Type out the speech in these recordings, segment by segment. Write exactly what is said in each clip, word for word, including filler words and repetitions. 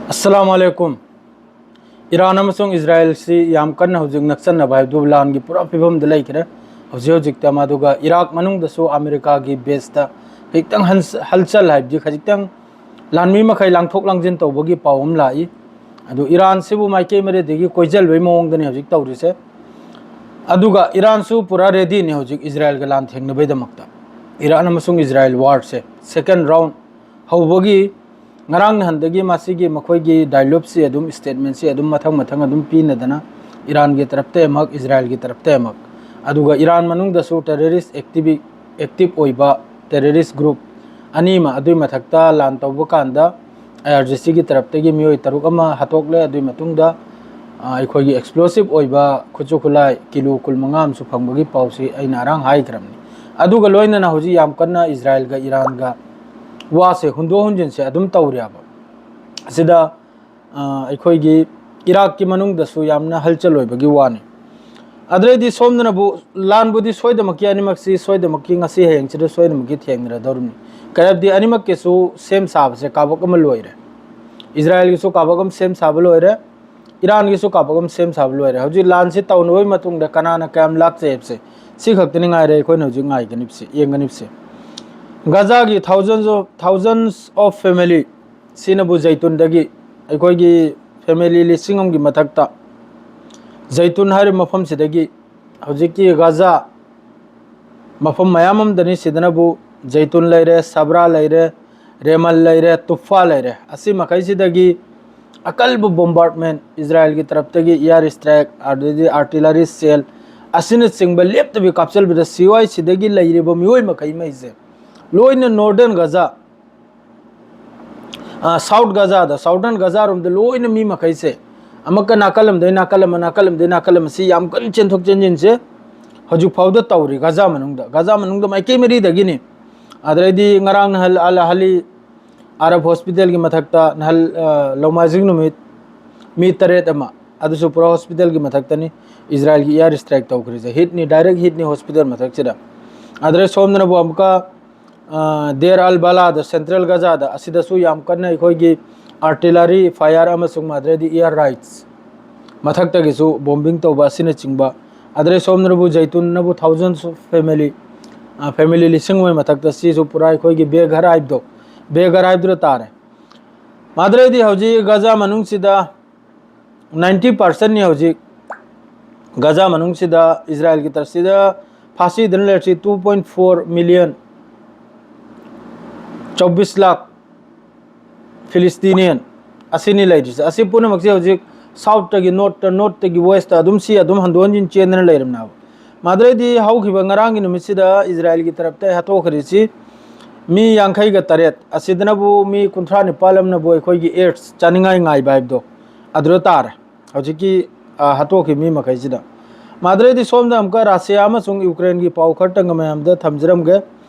ꯑꯁꯂꯥꯃꯨ ꯑꯂꯥꯏꯀꯨꯝ꯫ Iran ꯑꯃꯁꯨꯡ ꯏꯖꯔꯥꯌꯦꯜꯁꯤ ꯌꯥꯝ ꯀꯟꯅ ꯍꯧꯖꯤꯛ ꯅꯛꯁꯟꯅꯕ ꯍꯥꯏꯕꯗꯨ ꯂꯥꯟꯒꯤ ꯄꯨꯔꯥ ꯐꯤꯕꯝꯗ ꯂꯩꯈ꯭ꯔꯦ꯫ ꯍꯧꯖꯤꯛ ꯍꯧꯖꯤꯛꯇ ꯃꯗꯨꯒ ꯏꯔꯥꯛ ꯃꯅꯨꯡꯗꯁꯨ ꯑꯃꯦꯔꯤꯀꯥꯒꯤ ꯕꯦꯁꯇ ꯈꯖꯤꯛꯇꯪ ꯍꯟꯁ-, ꯍꯜꯆꯜ ꯍꯥꯏꯕꯗꯤ ꯈꯖꯤꯛꯇꯪ ꯂꯥꯟꯃꯤ ꯃꯈꯩ ꯂꯥꯡꯊꯣꯛ ꯂꯥꯡꯖꯤꯟ ꯇꯧꯕꯒꯤ ꯄꯥꯎ ꯑꯃ ꯂꯥꯛꯏ꯫ ꯑꯗꯨ ꯏꯔꯥꯟꯁꯤꯕꯨ ꯃꯥꯏꯀꯩ ꯃꯔꯤꯗꯒꯤ ꯀꯣꯏꯖꯜꯕꯒꯤ ꯃꯑꯣꯡꯗꯅꯤ ꯍꯧꯖꯤꯛ ꯇꯧꯔꯤꯁꯦ꯫ ꯑꯗꯨꯒ ꯏꯔꯥꯟꯁꯨ ꯄꯨꯔꯥ ꯔꯦꯗꯤꯅꯤ ꯍꯧꯖꯤꯛ ꯏꯖꯔꯥꯌꯦꯜꯒ ꯂꯥꯟ ꯊꯦꯡꯅꯕꯒꯤꯗꯃꯛꯇ꯫ ꯏꯔꯥꯟ ꯑꯃꯁꯨꯡ ꯏꯖꯔꯥꯌꯦꯜ ꯋꯥꯔꯁꯦ ꯁꯦꯀꯦꯟ ꯔꯥꯎꯟ ꯍꯧꯕꯒꯤ ꯉꯔꯥꯡ ꯅꯍꯥꯟꯗꯒꯤ ꯃꯁꯤꯒꯤ ꯃꯈꯣꯏꯒꯤ ꯗꯥꯏꯂꯣꯞꯁꯤ ꯑꯗꯨꯝ, ꯁ꯭ꯇꯦꯠꯃꯦꯟꯁꯤ ꯑꯗꯨꯝ ꯃꯊꯪ ꯃꯊꯪ ꯑꯗꯨꯝ ꯄꯤꯅꯗꯅ ꯏꯔꯥꯟꯒꯤ ꯇꯔꯞꯇ ꯑꯃꯛ, ꯏꯖꯔꯥꯌꯦꯜꯒꯤ ꯇꯔꯞꯇ ꯑꯃꯛ, ꯑꯗꯨꯒ ꯏꯔꯥꯟ ꯃꯅꯨꯡꯗꯁꯨ ꯇꯦꯔꯣꯔꯤꯁ ꯑꯦꯛꯇꯤꯚꯤ-, ꯑꯦꯛꯇꯤꯚ ꯑꯣꯏꯕ ꯇꯦꯔꯣꯔꯤꯁ ꯒ꯭ꯔꯨꯞ ꯑꯅꯤ ꯑꯃ, ꯑꯗꯨꯒꯤ ꯃꯊꯛꯇ ꯂꯥꯟ ꯇꯧꯕ ꯀꯥꯟꯗ ꯑꯥꯏ ꯑꯥꯔ ꯖꯤ ꯁꯤꯒꯤ ꯇꯔꯞꯇꯒꯤ ꯃꯤꯑꯣꯏ ꯇꯔꯨꯛ ꯑꯃ ꯍꯥꯠꯇꯣꯛꯂꯦ꯫ ꯑꯗꯨꯒꯤ ꯃꯇꯨꯡꯗ, ꯑ, ꯑꯩꯈꯣꯏꯒꯤ ꯑꯦꯛꯁꯄ꯭ꯂꯣꯁꯤꯞ ꯑꯣꯏꯕ ꯈꯨꯠꯁꯨ ꯈꯨꯠꯂꯥꯏ ꯀꯤꯂꯣ ꯀꯨꯟꯃꯉꯥ ꯑꯃꯁꯨ ꯐꯪꯕꯒꯤ ꯄꯥꯎꯁꯤ ꯑꯩꯅ ꯉꯔꯥꯡ ꯍꯥꯏꯈ꯭ꯔꯕꯅꯤ꯫ ꯑꯗꯨꯒ ꯂꯣꯏꯅꯅ ꯍꯧꯖꯤꯛ ꯌꯥꯝ ꯀꯟꯅ ꯏꯖꯔꯥꯌꯦꯜꯒ ꯏꯔꯥꯟꯒ ꯋꯥꯁꯦ ꯍꯨꯟꯗꯣꯛ ꯍꯨꯟꯖꯤꯟꯁꯦ ꯑꯗꯨꯝ ꯇꯧꯔꯤꯕ꯫ ꯑꯁꯤꯗ, ꯑ, ꯑꯩꯈꯣꯏꯒꯤ ꯏꯔꯥꯛꯀꯤ ꯃꯅꯨꯡꯗꯁꯨ ꯌꯥꯝꯅ ꯍꯜꯆꯜ ꯑꯣꯏꯕꯒꯤ ꯋꯥꯅꯤ꯫ ꯑꯗꯨꯗꯩꯗꯤ ꯁꯣꯝꯗꯅꯕꯨ ꯂꯥꯟꯕꯨꯗꯤ ꯁꯣꯏꯗꯃꯛꯀꯤ ꯑꯅꯤꯃꯛꯁꯤ ꯁꯣꯏꯗꯃꯛꯀꯤ ꯉꯁꯤ ꯍꯌꯦꯡꯁꯤꯗ ꯁꯣꯏꯗꯃꯛꯀꯤ ꯊꯦꯡꯅꯔꯗꯧꯔꯤꯕꯅꯤ꯫ ꯀꯔꯤꯒꯤꯅꯣ ꯍꯥꯏꯕꯗꯤ ꯑꯅꯤꯃꯛꯀꯤꯁꯨ ꯁꯦꯝ ꯁꯥꯕꯁꯦ ꯀꯥꯕꯛ ꯑꯃ ꯂꯣꯏꯔꯦ꯫ ꯏꯖꯔꯥꯌꯦꯜꯒꯤꯁꯨ ꯀꯥꯕꯛ ꯑꯃ ꯁꯦꯝ ꯁꯥꯕ ꯂꯣꯏꯔꯦ, ꯏꯔꯥꯟꯒꯤꯁꯨ ꯀꯥꯕꯛ ꯑꯃ ꯁꯦꯝ ꯁꯥꯕ ꯂꯣꯏꯔꯦ꯫ ꯍꯧꯖꯤꯛ ꯂꯥꯟꯁꯤ ꯇꯧꯅꯕꯒꯤ ꯃꯇꯨꯡꯗ ꯀꯅꯥꯅ ꯀꯌꯥꯝ ꯂꯥꯛꯆꯩ ꯍꯥꯏꯕꯁꯦ ꯁꯤ ꯈꯛꯇꯅꯤ ꯉꯥꯏꯔꯦ ꯑꯩꯈꯣꯏꯅ ꯍꯧꯖꯤꯛ ꯉꯥꯏꯒꯅꯤꯕꯁꯦ, ꯌꯦꯡꯒꯅꯤꯕꯁꯦ꯫ ꯒꯖꯥꯒꯤ thousands of, thousands of family ꯁꯤꯅꯕꯨ ꯖꯩꯇꯨꯟꯗꯒꯤ ꯑꯩꯈꯣꯏꯒꯤ ꯐꯦꯃꯤꯂꯤ ꯂꯤꯁꯤꯡ ꯑꯃꯒꯤ ꯃꯊꯛꯇ ꯖꯩꯇꯨꯟ ꯍꯥꯏꯔꯤꯕ ꯃꯐꯝꯁꯤꯗꯒꯤ ꯍꯧꯖꯤꯛꯀꯤ ꯒꯖꯥ ꯃꯐꯝ ꯃꯌꯥꯝ ꯑꯃꯗꯅꯤ꯫ ꯁꯤꯗꯅꯕꯨ ꯖꯩꯇꯨꯟ ꯂꯩꯔꯦ, ꯁꯕ꯭ꯔꯥ ꯂꯩꯔꯦ, ꯔꯦꯃꯜ ꯂꯩꯔꯦ, ꯇꯨꯐꯥ ꯂꯩꯔꯦ꯫ ꯑꯁꯤ ꯃꯈꯩꯁꯤꯗꯒꯤ ꯑꯀꯜꯕ ꯕꯣꯝꯕꯥꯔꯗꯃꯦꯟ ꯏꯖꯔꯥꯌꯦꯜꯒꯤ ꯇꯔꯞꯇꯒꯤ ꯏꯌꯥꯔ ꯁ꯭ꯇ꯭ꯔꯥꯏꯛ, ꯑꯗꯨꯗꯒꯤ ꯑꯥꯔꯇꯤꯂꯔꯤ ꯁꯦꯜ ꯑꯁꯤꯅꯆꯤꯡꯕ ꯂꯦꯞꯇꯕꯤ ꯀꯥꯞꯆꯜꯕꯗ ꯁꯤꯋꯥꯏ ꯁꯤꯗꯒꯤ ꯂꯩꯔꯤꯕ ꯃꯤꯑꯣꯏ ꯃꯈꯩ ꯃꯩꯁꯦ ꯂꯣꯏꯅ ꯅꯣꯔꯗꯔꯟ ꯒꯖꯥ, ꯑ, ꯁꯥꯎꯠ ꯒꯖꯥꯗ, ꯁꯥꯎꯗꯔꯟ ꯒꯖꯥꯔꯣꯝꯗ ꯂꯣꯏꯅ ꯃꯤ ꯃꯈꯩꯁꯦ ꯑꯃꯛꯀ ꯅꯥꯀꯜ ꯑꯃꯗꯩ ꯅꯥꯀꯜ ꯑꯃ, ꯅꯥꯀꯜ ꯑꯃꯗꯩ ꯅꯥꯀꯜ ꯑꯃ, ꯁꯤ ꯌꯥꯝ ꯀꯟꯅ ꯆꯦꯟꯊꯣꯛ ꯆꯦꯟꯁꯤꯟꯁꯦ ꯍꯧꯖꯤꯛ ꯐꯥꯎꯗ ꯇꯧꯔꯤ ꯒꯖꯥ ꯃꯅꯨꯡꯗ꯫ ꯒꯖꯥ ꯃꯅꯨꯡꯗ ꯃꯥꯏꯀꯩ ꯃꯔꯤꯗꯒꯤꯅꯤ꯫ ꯑꯗꯩꯗꯤ ꯉꯔꯥꯡ ꯅꯍꯥꯟ ꯑꯜ ꯑꯍꯂꯤ ꯑꯔꯕ ꯍꯣꯁꯄꯤꯇꯥꯜꯒꯤ ꯃꯊꯛꯇ ꯅꯍꯥꯟ, ꯑ, ꯂꯧꯃꯥꯏꯖꯤꯡ ꯅꯨꯃꯤꯠ ꯃꯤ ꯇꯔꯦꯠ ꯑꯃ, ꯑꯗꯨꯁꯨ ꯄꯨꯔꯥ ꯍꯣꯁꯄꯤꯇꯥꯜꯒꯤ ꯃꯊꯛꯇꯅꯤ, ꯏꯖꯔꯥꯌꯦꯜꯒꯤ ꯏꯌꯥꯔ ꯁ꯭ꯇ꯭ꯔꯥꯏꯛ ꯇꯧꯈ꯭ꯔꯤꯁꯦ꯫ ꯍꯤꯠꯅꯤ, ꯗꯥꯏꯔꯦꯛ ꯍꯤꯠꯅꯤ ꯍꯣꯁꯄꯤꯇꯥꯜ ꯃꯊꯛꯁꯤꯗ꯫ ꯑꯗꯩ ꯁꯣꯝꯗꯅꯕꯨ ꯑꯃꯨꯛꯀ, ꯑ, ꯗꯦꯔ ꯑꯜ ꯕꯂꯥꯗ, ꯁꯦꯟꯇ꯭ꯔꯦꯜ ꯒꯖꯥꯗ, ꯑꯁꯤꯗꯁꯨ ꯌꯥꯝ ꯀꯟꯅ ꯑꯩꯈꯣꯏꯒꯤ artillery fire ꯑꯃꯁꯨꯡ ꯃꯗ꯭ꯔꯩꯗꯤ air raids, ꯃꯊꯛꯇꯒꯤꯁꯨ bombing ꯇꯧꯕ ꯑꯁꯤꯅꯆꯤꯡꯕ, ꯑꯗ꯭ꯔꯩ ꯁꯣꯝꯅꯕꯨ ꯖꯩꯇꯨꯟꯅꯕꯨ thousands of family, family ꯂꯤꯁꯤꯡ ꯑꯃꯒꯤ ꯃꯊꯛꯇ ꯁꯤꯁꯨ ꯄꯨꯔꯥ ꯑꯩꯈꯣꯏꯒꯤ ꯕꯦꯒꯔ ꯍꯥꯏꯕꯗꯣ, ꯕꯦꯒꯔ ꯍꯥꯏꯕꯗꯨꯗ ꯇꯥꯔꯦ꯫ ꯃꯗ꯭ꯔꯩꯗꯤ ꯍꯧꯖꯤꯛ ꯒꯖꯥ ꯃꯅꯨꯡꯁꯤꯗ ninety percent ꯅꯤ ꯍꯧꯖꯤꯛ ꯒꯖꯥ ꯃꯅꯨꯡꯁꯤꯗ ꯏꯖꯔꯥꯏꯜꯒꯤ ꯇꯔꯐꯁꯤꯗ ꯐꯥꯁꯤꯗꯨꯅ ꯂꯩꯔꯤꯁꯤ two point four million, ꯆꯧꯕꯤꯁ lakh ꯐꯤꯂꯤꯁꯇꯤꯅꯤꯌꯟ ꯑꯁꯤꯅꯤ ꯂꯩꯔꯤꯁꯦ꯫ ꯑꯁꯤ ꯄꯨꯝꯅꯃꯛꯁꯦ ꯍꯧꯖꯤꯛ ꯁꯥꯎꯠꯇꯒꯤ ꯅꯣꯔꯠꯇ, ꯅꯣꯔꯠꯇꯒꯤ ꯋꯦꯁꯇ ꯑꯗꯨꯝ ꯁꯤ ꯑꯗꯨꯝ ꯍꯟꯗꯣꯛ ꯍꯟꯖꯤꯟ ꯆꯦꯟꯗꯅ ꯂꯩꯔꯝꯅꯦꯕ꯫ ꯃꯗ꯭ꯔꯩꯗꯤ ꯍꯧꯈꯤꯕ ꯉꯔꯥꯡꯒꯤ ꯅꯨꯃꯤꯠꯁꯤꯗ ꯏꯖꯔꯥꯏꯜꯒꯤ ꯇꯔꯞꯇ ꯍꯥꯠꯇꯣꯛꯈ꯭ꯔꯤꯁꯤ ꯃꯤ ꯌꯥꯡꯈꯩꯒ ꯇꯔꯦꯠ, ꯑꯁꯤꯗꯅꯕꯨ ꯃꯤ ꯀꯨꯟꯊ꯭ꯔꯥ ꯅꯤꯄꯥꯜ ꯑꯃꯅꯕꯨ ꯑꯩꯈꯣꯏꯒꯤ ꯑꯦꯗꯁ ꯆꯥꯅꯤꯡꯉꯥꯏ ꯉꯥꯏꯕ ꯍꯥꯏꯕꯗꯣ ꯑꯗꯨꯗ ꯇꯥꯔꯦ꯫ ꯍꯧꯖꯤꯛꯀꯤ, ꯑ, ꯍꯥꯠꯇꯣꯛꯈꯤꯕ ꯃꯤ ꯃꯈꯩꯁꯤꯗ꯫ ꯃꯗ꯭ꯔꯩꯗꯤ ꯁꯣꯝꯗ ꯑꯃꯨꯛꯀ ꯔꯁꯤꯌꯥ ꯑꯃꯁꯨꯡ ꯌꯨꯀ꯭ꯔꯦꯟꯒꯤ ꯄꯥꯎ ꯈꯔꯇꯪꯒ ꯃꯌꯥꯝꯗ ꯊꯝꯖꯔꯝꯒꯦ꯫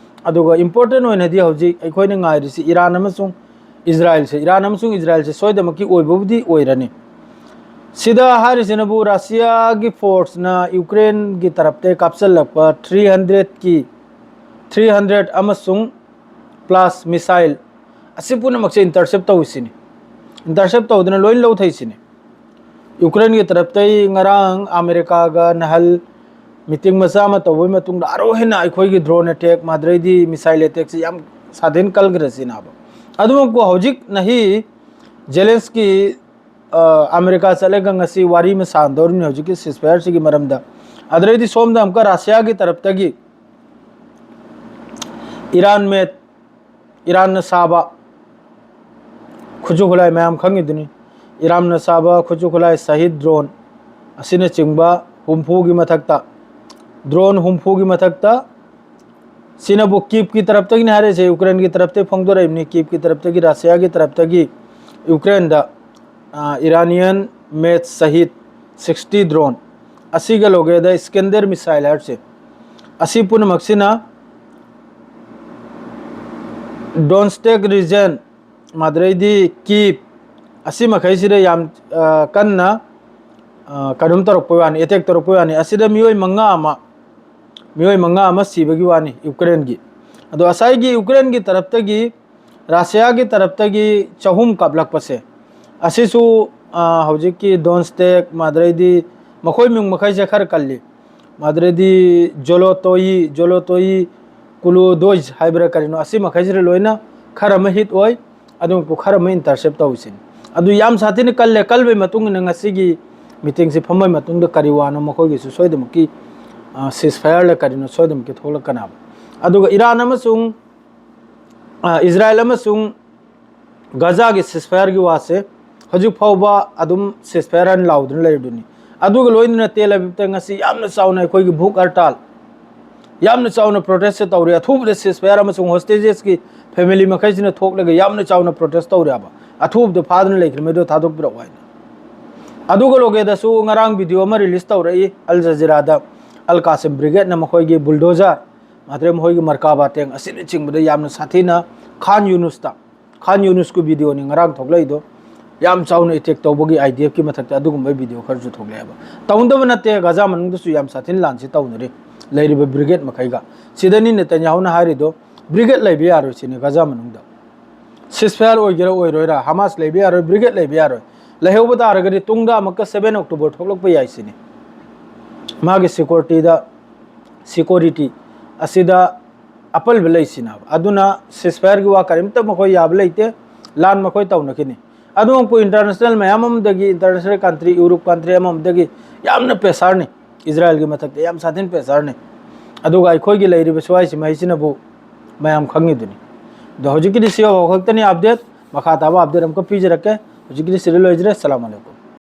ꯑꯗꯨꯒ important ꯑꯣꯏꯅꯗꯤ ꯍꯧꯖꯤꯛ ꯑꯩꯈꯣꯏꯅ ꯉꯥꯏꯔꯤꯁꯤ ꯏꯔꯥꯟ ꯑꯃꯁꯨꯡ ꯏꯖꯔꯥꯏꯜꯁꯦ, ꯏꯔꯥꯟ ꯑꯃꯁꯨꯡ ꯏꯖꯔꯥꯏꯜꯁꯦ ꯁꯣꯏꯗꯃꯛꯀꯤ ꯑꯣꯏꯕꯕꯨꯗꯤ ꯑꯣꯏꯔꯅꯤ꯫ ꯁꯤꯗ ꯍꯥꯏꯔꯤꯁꯤꯅꯕꯨ ꯔꯁꯤꯌꯥꯒꯤ ꯐꯣꯔꯁꯅ ꯌꯨꯀ꯭ꯔꯦꯟꯒꯤ ꯇꯔꯞꯇ ꯀꯥꯞꯁꯤꯜꯂꯛꯄ three hundredꯀꯤ, three hundred ꯑꯃꯁꯨꯡ plus missile ꯑꯁꯤ ꯄꯨꯝꯅꯃꯛꯁꯦ intercept ꯇꯧꯏꯁꯤꯅꯤ꯫ Intercept ꯇꯧꯗꯅ ꯂꯣꯏ ꯂꯧꯊꯩꯁꯤꯅꯤ꯫ ꯌꯨꯀ꯭ꯔꯦꯟꯒꯤ ꯇꯔꯞꯇꯩ ꯉꯔꯥꯡ ꯑꯃꯦꯔꯤꯀꯥꯒ ꯅꯍꯜ meeting ꯃꯆꯥ ꯑꯃ ꯇꯧꯕꯒꯤ ꯃꯇꯨꯡꯗ ꯑꯔꯣ ꯍꯦꯟꯅ ꯑꯩꯈꯣꯏꯒꯤ drone attack ꯃꯗ꯭ꯔꯩꯗꯤ missile attackꯁꯤ ꯌꯥꯝ ꯁꯥꯊꯤꯅ ꯀꯜꯈ꯭ꯔꯁꯤꯅꯕ꯫ ꯑꯗꯨꯃꯛꯄꯨ ꯍꯧꯖꯤꯛ ꯅꯍꯤ ꯖꯦꯂꯦꯟꯁꯀꯤ, ꯑ, ꯑꯃꯦꯔꯤꯀꯥ ꯆꯠꯂꯒ ꯉꯁꯤ ꯋꯥꯔꯤ ꯑꯃ ꯁꯥꯟꯗꯧꯔꯤꯕꯅꯤ ꯍꯧꯖꯤꯛꯀꯤ ceasefire ꯁꯤꯒꯤ ꯃꯔꯝꯗ꯫ ꯑꯗꯨꯗꯩꯗꯤ ꯁꯣꯝꯗ ꯑꯃꯨꯛꯀ ꯔꯁꯤꯌꯥꯒꯤ ꯇꯔꯞꯇꯒꯤ ꯏꯔꯥꯟ ꯃꯦꯠ, ꯏꯔꯥꯟꯅ ꯁꯥꯕ ꯈꯨꯠꯁꯨ ꯈꯨꯠꯂꯥꯏ ꯃꯌꯥꯝ ꯈꯪꯉꯤꯗꯨꯅꯤ꯫ ꯏꯔꯥꯟꯅ ꯁꯥꯕ ꯈꯨꯠꯁꯨ ꯈꯨꯠꯂꯥꯏ ꯁꯍꯤꯗ drone ꯑꯁꯤꯅꯆꯤꯡꯕ ꯍꯨꯝꯐꯨꯒꯤ ꯃꯊꯛꯇ, drone ꯍꯨꯝꯐꯨꯒꯤ ꯃꯊꯛꯇ, ꯁꯤꯅꯕꯨ ꯀꯤꯞꯀꯤ ꯇꯔꯞꯇꯒꯤꯅꯤ ꯍꯥꯏꯔꯤꯁꯦ, ꯌꯨꯀ꯭ꯔꯦꯟꯒꯤ ꯇꯔꯞꯇꯒꯤ ꯐꯣꯡꯗꯣꯔꯛꯏꯕꯅꯤ꯫ ꯀꯤꯞꯀꯤ ꯇꯔꯞꯇꯒꯤ, ꯔꯁꯤꯌꯥꯒꯤ ꯇꯔꯞꯇꯒꯤ ꯌꯨꯀ꯭ꯔꯦꯟꯗ, ꯑ, Iranian made Shahed sixty drone, ꯑꯁꯤꯒ ꯂꯣꯏꯒꯦꯗ Iskander missile ꯍꯥꯏꯔꯤꯁꯦ, ꯑꯁꯤ ꯄꯨꯝꯅꯃꯛꯁꯤꯅ Donetsk region, ꯃꯗꯨꯗꯩꯗꯤ ꯀꯤꯞ, ꯑꯁꯤ ꯃꯈꯩꯁꯤꯗ ꯌꯥꯝ, ꯑ, ꯀꯟꯅ, ꯑ, ꯀꯩꯅꯣꯝ ꯇꯧꯔꯛꯄꯩ ꯋꯥꯅꯤ, attack ꯇꯧꯔꯛꯄꯩ ꯋꯥꯅꯤ꯫ ꯑꯁꯤꯗ ꯃꯤꯑꯣꯏ ꯃꯉꯥ ꯑꯃ, ꯃꯤꯑꯣꯏ ꯃꯉꯥ ꯑꯃ ꯁꯤꯕꯒꯤ ꯋꯥꯅꯤ ꯌꯨꯀ꯭ꯔꯦꯟꯒꯤ꯫ ꯑꯗꯣ ꯉꯁꯥꯏꯒꯤ ꯌꯨꯀ꯭ꯔꯦꯟꯒꯤ ꯇꯔꯞꯇꯒꯤ ꯔꯁꯤꯌꯥꯒꯤ ꯇꯔꯞꯇꯒꯤ ꯆꯍꯨꯝ ꯀꯥꯞꯂꯛꯄꯁꯦ, ꯑꯁꯤꯁꯨ, ꯑ, ꯍꯧꯖꯤꯛꯀꯤ ꯗꯣꯟꯁꯇꯦꯛ, ꯃꯥꯗ꯭ꯔꯩꯗꯤ ꯃꯈꯣꯏ ꯃꯤꯡ ꯃꯈꯩꯁꯦ ꯈꯔ ꯀꯜꯂꯤ꯫ ꯃꯥꯗ꯭ꯔꯩꯗꯤ ꯖꯣꯂꯣꯇꯣꯌꯤ, ꯖꯣꯂꯣꯇꯣꯌꯤ ꯀꯨꯂꯣꯗꯣꯏꯖ ꯍꯥꯏꯕ꯭ꯔꯥ ꯀꯔꯤꯅꯣ, ꯑꯁꯤ ꯃꯈꯩꯁꯤꯗ ꯂꯣꯏꯅ ꯈꯔ ꯑꯃ ꯍꯤꯠ ꯑꯣꯏ, ꯑꯗꯨꯒ ꯈꯔ ꯑꯃ ꯏꯟꯇꯔꯁꯦꯞ ꯇꯧꯏꯁꯤꯅꯤ꯫ ꯑꯗꯨ ꯌꯥꯝ ꯁꯥꯊꯤꯅ ꯀꯜꯂꯦ꯫ ꯀꯜꯕꯩ ꯃꯇꯨꯡ ꯏꯟꯅ ꯉꯁꯤꯒꯤ ꯃꯤꯇꯤꯡꯁꯤ ꯐꯝꯕꯩ ꯃꯇꯨꯡꯗ ꯀꯔꯤ ꯋꯥꯅꯣ ꯃꯈꯣꯏꯒꯤꯁꯨ ꯁꯣꯏꯗꯅꯃꯛꯀꯤ, ꯑ, ceasefire ꯂ ꯀꯔꯤꯅꯣ ꯁꯣꯏꯗꯅꯃꯛꯀꯤ ꯊꯣꯛꯂꯛꯀꯅꯕ꯫ ꯑꯗꯨꯒ ꯏꯔꯥꯟ ꯑꯃꯁꯨꯡ, ꯑ, ꯏꯖꯔꯥꯏꯜ ꯑꯃꯁꯨꯡ ꯒꯖꯥꯒꯤ ceasefire ꯒꯤ ꯋꯥꯁꯦ ꯍꯧꯖꯤꯛ ꯐꯥꯎꯕ ꯑꯗꯨꯝ ceasefire ꯍꯥꯏꯅ ꯂꯥꯎꯗꯨꯅ ꯂꯩꯔꯤꯗꯨꯅꯤ꯫ ꯑꯗꯨꯒ ꯂꯣꯏꯅꯅ ꯇꯦꯜ ꯑꯕꯤꯕꯇ ꯉꯁꯤ ꯌꯥꯝꯅ ꯆꯥꯎꯅ ꯑꯩꯈꯣꯏꯒꯤ ꯚꯨꯛ ꯍꯔꯇꯥꯜ, ꯌꯥꯝꯅ ꯆꯥꯎꯅ protest ꯁꯦ ꯇꯧꯔꯤ꯫ ꯑꯊꯨꯕꯗ ceasefire ꯑꯃꯁꯨꯡ hostages ꯀꯤ family ꯃꯈꯩꯁꯤꯅ ꯊꯣꯛꯂꯒ ꯌꯥꯝꯅ ꯆꯥꯎꯅ protest ꯇꯧꯔꯦꯕ꯫ ꯑꯊꯨꯕꯗ ꯐꯥꯗꯨꯅ ꯂꯩꯈ꯭ꯔꯤꯕ ꯃꯤꯗꯣ ꯊꯥꯗꯣꯛꯄꯤꯔꯛꯑꯣ ꯍꯥꯏꯅ꯫ ꯑꯗꯨꯒ ꯂꯣꯒꯦꯗꯁꯨ ꯉꯔꯥꯡ video ꯑꯃ release ꯇꯧꯔꯛꯏ ꯑꯜ ꯖꯖꯤꯔꯥꯗ, ꯑꯜ ꯀꯥꯁꯤꯝ brigade ꯅ ꯃꯈꯣꯏꯒꯤ bulldozer, ꯃꯥꯗ꯭ꯔꯦ ꯃꯈꯣꯏꯒꯤ ꯃꯔꯀꯥꯕꯥ tank ꯑꯁꯤꯅꯆꯤꯡꯕꯗ ꯌꯥꯝꯅ ꯁꯥꯊꯤꯅ ꯈꯥꯟ ꯌꯨꯅꯨꯁꯇ, ꯈꯥꯟ ꯌꯨꯅꯨꯁꯀꯤ video ꯅꯤ ꯉꯔꯥꯡ ꯊꯣꯛꯂꯛꯏꯗꯣ, ꯌꯥꯝ ꯆꯥꯎꯅ attack ꯇꯧꯕꯒꯤ I D F ꯀꯤ ꯃꯊꯛꯇ ꯑꯗꯨꯒꯨꯝꯕꯒꯤ video ꯈꯔꯁꯨ ꯊꯣꯛꯂꯛꯑꯦꯕ꯫ ꯇꯧꯅꯗꯕ ꯅꯠꯇꯦ, ꯒꯖꯥ ꯃꯅꯨꯡꯗꯁꯨ ꯌꯥꯝ ꯁꯥꯊꯤꯅ ꯂꯥꯟꯁꯤ ꯇꯧꯅꯔꯤ꯫ ꯂꯩꯔꯤꯕ brigade ꯃꯈꯩꯒ꯫ ꯁꯤꯗꯅꯤ ꯅꯦꯇꯟꯌꯥꯍꯨꯅ ꯍꯥꯏꯔꯤꯗꯣ, brigade ꯂꯩꯕ ꯌꯥꯔꯣꯏ ꯁꯤꯅꯤ ꯒꯖꯥ ꯃꯅꯨꯡꯗ꯫ Ceasefire ꯑꯣꯏꯒꯦꯔꯥ ꯑꯣꯏꯔꯣꯏꯔꯥ, ꯍꯃꯥꯁ ꯂꯩꯕ ꯌꯥꯔꯣꯏ, brigade ꯂꯩꯕ ꯌꯥꯔꯣꯏ꯫ ꯂꯩꯍꯧꯕ ꯇꯥꯔꯒꯗꯤ ꯇꯨꯡꯗ ꯑꯃꯨꯛꯀ seven October ꯊꯣꯛꯂꯛꯄ ꯌꯥꯏ ꯁꯤꯅꯤ꯫ ꯃꯥꯒꯤ security ꯗ, security ꯑꯁꯤꯗ ꯑꯄꯜꯕ ꯂꯩꯁꯤꯅꯕ꯫ ꯑꯗꯨꯅ ceasefire ꯒꯤ ꯋꯥ ꯀꯔꯤꯝꯇ ꯃꯈꯣꯏ ꯌꯥꯕ ꯂꯩꯇꯦ꯫ ꯂꯥꯟ ꯃꯈꯣꯏ ꯇꯧꯅꯈꯤꯅꯤ꯫ ꯑꯗꯨꯃꯛꯄꯨ international ꯃꯌꯥꯝ ꯑꯃꯗꯒꯤ, international country, Europe country ꯑꯃꯃꯝꯗꯒꯤ ꯌꯥꯝꯅ pressure ꯅꯤ꯫ ꯏꯖꯔꯥꯏꯜꯒꯤ ꯃꯊꯛꯇ ꯌꯥꯝ ꯁꯥꯊꯤꯅ pressure ꯅꯤ꯫ ꯑꯗꯨꯒ ꯑꯩꯈꯣꯏꯒꯤ ꯂꯩꯔꯤꯕ ꯁ꯭ꯋꯥꯏꯁꯤ ꯃꯩꯁꯤꯅꯕꯨ ꯃꯌꯥꯝ ꯈꯪꯉꯤꯗꯨꯅꯤ꯫ ꯑꯗꯣ ꯍꯧꯖꯤꯛꯀꯤꯗꯤ ꯁꯤ ꯌꯧꯕ ꯈꯛꯇꯅꯤ update꯫ ꯃꯈꯥ ꯇꯥꯕ update ꯑꯃꯨꯛꯀ ꯄꯤꯖꯔꯛꯀꯦ꯫ ꯍꯧꯖꯤꯛꯀꯤꯗꯤ ꯁꯤꯗ ꯂꯣꯏꯖꯔꯦ꯫ ꯑꯁꯂꯥꯃꯨ ꯑꯂꯩꯀꯨꯝ꯫